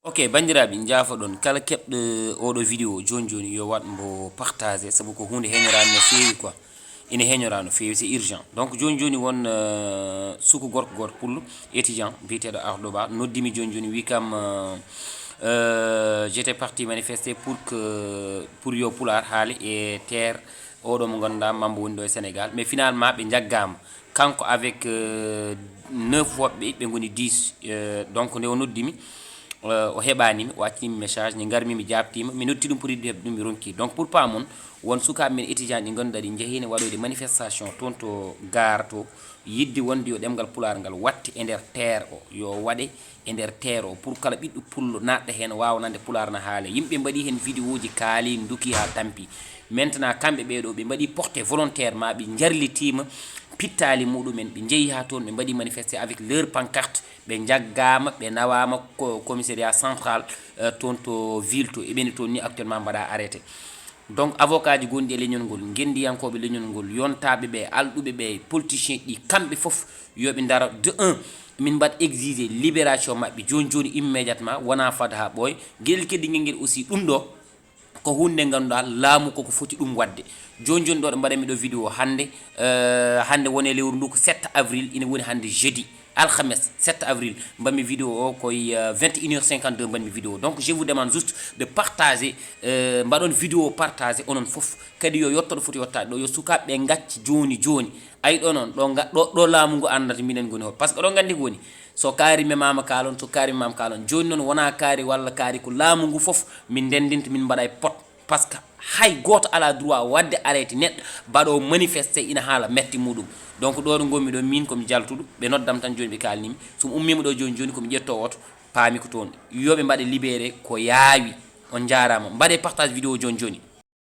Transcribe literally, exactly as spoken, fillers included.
Ok, banndiraaɓe, njaafoɗon. Kala keɓɗo oɗo vidéo jooni jooni, yo waɗ mbo partagé, sabu ko huunde heñoraande no feewi quoi. Ina heñoraa no feewi, c'est urgent. Donc, jooni jooni won, euh, suku gorko gooto pullo, étudiant, biyeteeɗo Ardo Ba, noddimi jooni jooni, wi kam, euh, euh, j'étais parti manifester pour que, pour yo Pulaar haale e terre oɗo mo ngannduɗaa Mambo woni ɗo e Sénégal. Mais finalement, ɓe njaggaama. Kanko avec, euh, neuf woɓɓe, ɓe ngoni dix. Euh, donc, nde o noddimi, euh, o heɓaani mi, o accini mi message, nde ngarmi mi jaabtiima, mi notti ɗum pour yiɗde heɓde ɗum, mi ronki. Donc, pour paamon, won sukaaɓe men étudiant ɗi ngannduɗaa ɗi njehii ne waɗoyde manifestation toon to Gare to, yiɗde wonde yo ɗemngal Pulaar ngal watte e nder terre o, yo waɗe e nder terre o, pour kala ɓiɗɗo pullo naatɗo heen waawa nande Pulaar na haale. Yimɓe mbaɗi heen vidéoji, kaali, nduki haa tampi. Maintenant, kamɓe ɓee ɗo, ɓe mbaɗi porté volontaire, ma ɓe njarlitiima pittaali muɗumen, ɓe njehi haa toon, ɓe mbaɗi manifesté avec leur pancarte, ɓe njaggaama, ɓe nawaama ko commissariat central, euh, toon to ville to, eɓeni toon ni actuellement mbaɗa arrêté. Donc, avocat ji gonɗi e leñol ngol, ngenndiyankooɓe leñol ngol, yontaaɓe ɓe, alɗuɓe ɓe, politicien ɗi, kamɓe fof, yo ɓe ndaro. De un, min mbaɗ exigé libération maɓɓe jooni jooni, immédiatement, wona fad haa ɓooy. Geɗel keddi ngel ngel aussi, ɗum ɗo ko huunde nde ngannduɗaa laamu koko foti ɗum waɗde. Jooni jooni ɗo ɗo mbaɗanmi ɗo vidéo hannde, euh, hannde woni e lewru ndu ko sept avril, ina woni hannde jeudi, alhames sept avril, mbaɗmi vidéo o koye, euh, vingt et une heures cinquante-deux mbaɗmi vidéo. Donc, je vous demande juste de partager, euh, mbaɗon vidéo partagé onon fof. Kadi yo yetto ɗo foti yettaade ɗo, yo sukaaɓe ɓe ngacc jooni jooni. Ayi ɗo noon, ɗo nga-, ɗo, ɗo laamu ngu anndata minen ngoni hoto. Par ce que oɗon nganndi ko woni. So kaari memaama kaalon, so kaari memaama kaalon. Jooni noon wonaa kaari walla kaari, ko laamu ngu fof min ndenndinta, min mbaɗa e pot. Par ce que hay gooto alaa droit waɗde arrêté neɗɗo baɗoowo manifesté ina haala mette muɗum. Donc ɗo ɗo ngonmi ɗo, min ko mi jaltuɗo, ɓe noddam tan jooni ɓe kaalnimi. So mi ummiima ɗo jooni jooni ko mi ƴetto oto, paami ko toon. Yo ɓe mbaɗe libéré ko yaawi. On njaaraama. Mbaɗe partage vidéo jooni jooni.